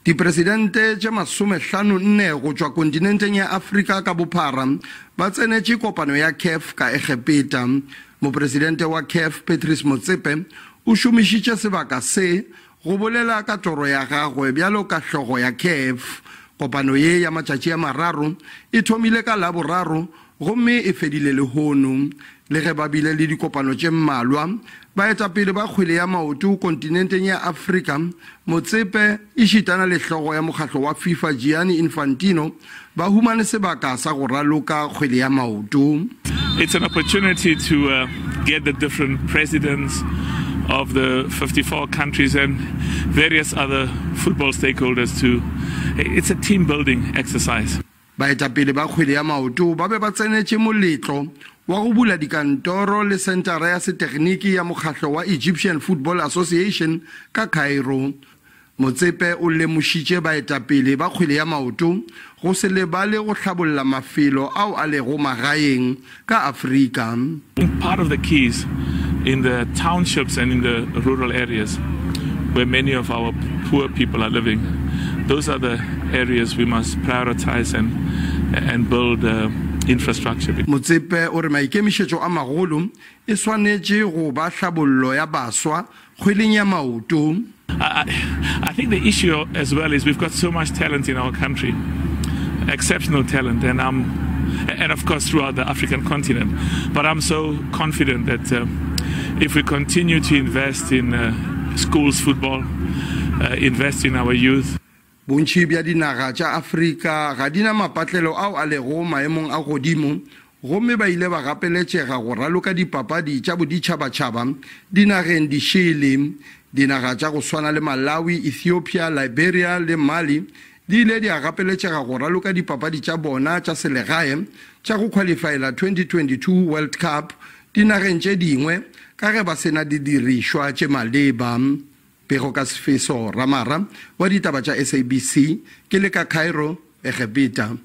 Dipresidente tše masomehlano-nne go tšwa kontinenteng ya Afrika ka bophara ba tsenetše kopano ya CAF ka Egepeta. Mopresidente wa CAF Patrice Motsepe o šomišitše sebaka se go bolela ka toro ya gagwe bjalo ka hlogo ya CAF. Kopano ye ya matšatši a mararo e thomile ka Laboraro gomme e fedile lehono. Le ge ba bile le dikopano tše mmalwa, baetapele ba kgwele ya maoto kontinenteng ya Afrika, Motsepe, ešitana le hlogo ya mokgahlo wa FIFA Gianni Infantino, ba humane sebaka sa go raloka kgwele ya maoto. It's an opportunity to uh, get the different presidents of the 54 countries and various other football stakeholders to it's a team building exercise. Baetapele ba kgwele ya maoto ba be ba tsenetše moletlo wa go bula dikantoro le sentara ya setegniki ya mokgahlo wa Egyptian Football Association ka Cairo. Motsepe o lemošitše baetapele ba kgwele ya maoto go se lebale go hlabolla mafelo ao a lego magaeng ka Afrika. Part of the keys in the townships and in the rural areas where many of our poor people are living, those are the areas we must prioritize and, and build uh, infrastructure. Motsepe o re maikemišetšo a magolo e swanetše go ba hlabollo ya baswa kgweleng ya maoto. I, I think the issue as well is we've got so much talent in our country, exceptional talent, and I'm, and of course throughout the African continent. But I'm so confident that uh, if we continue to invest in uh, schools football, uh, invest in our youth. Bontši bja dinaga tša Afrika ga di na mapatlelo ao a lego maemong a godimo gomme ba ile ba gapeletšega go raloka dipapadi tša boditšhabatšhaba dinageng dišele. Dinaga tša go swana le Malawi, Ethiopia, Liberia le Mali di ile di a gapeletšega go raloka dipapadi tša bona tša selegae tša go khwalifaela 2022 World Cup dinageng tše dingwe ka ge ba se na didirišwa tše maleba. Pego ka Sefeso Ramara wa ditaba tša SABC ke le ka Cairo, Egepeta.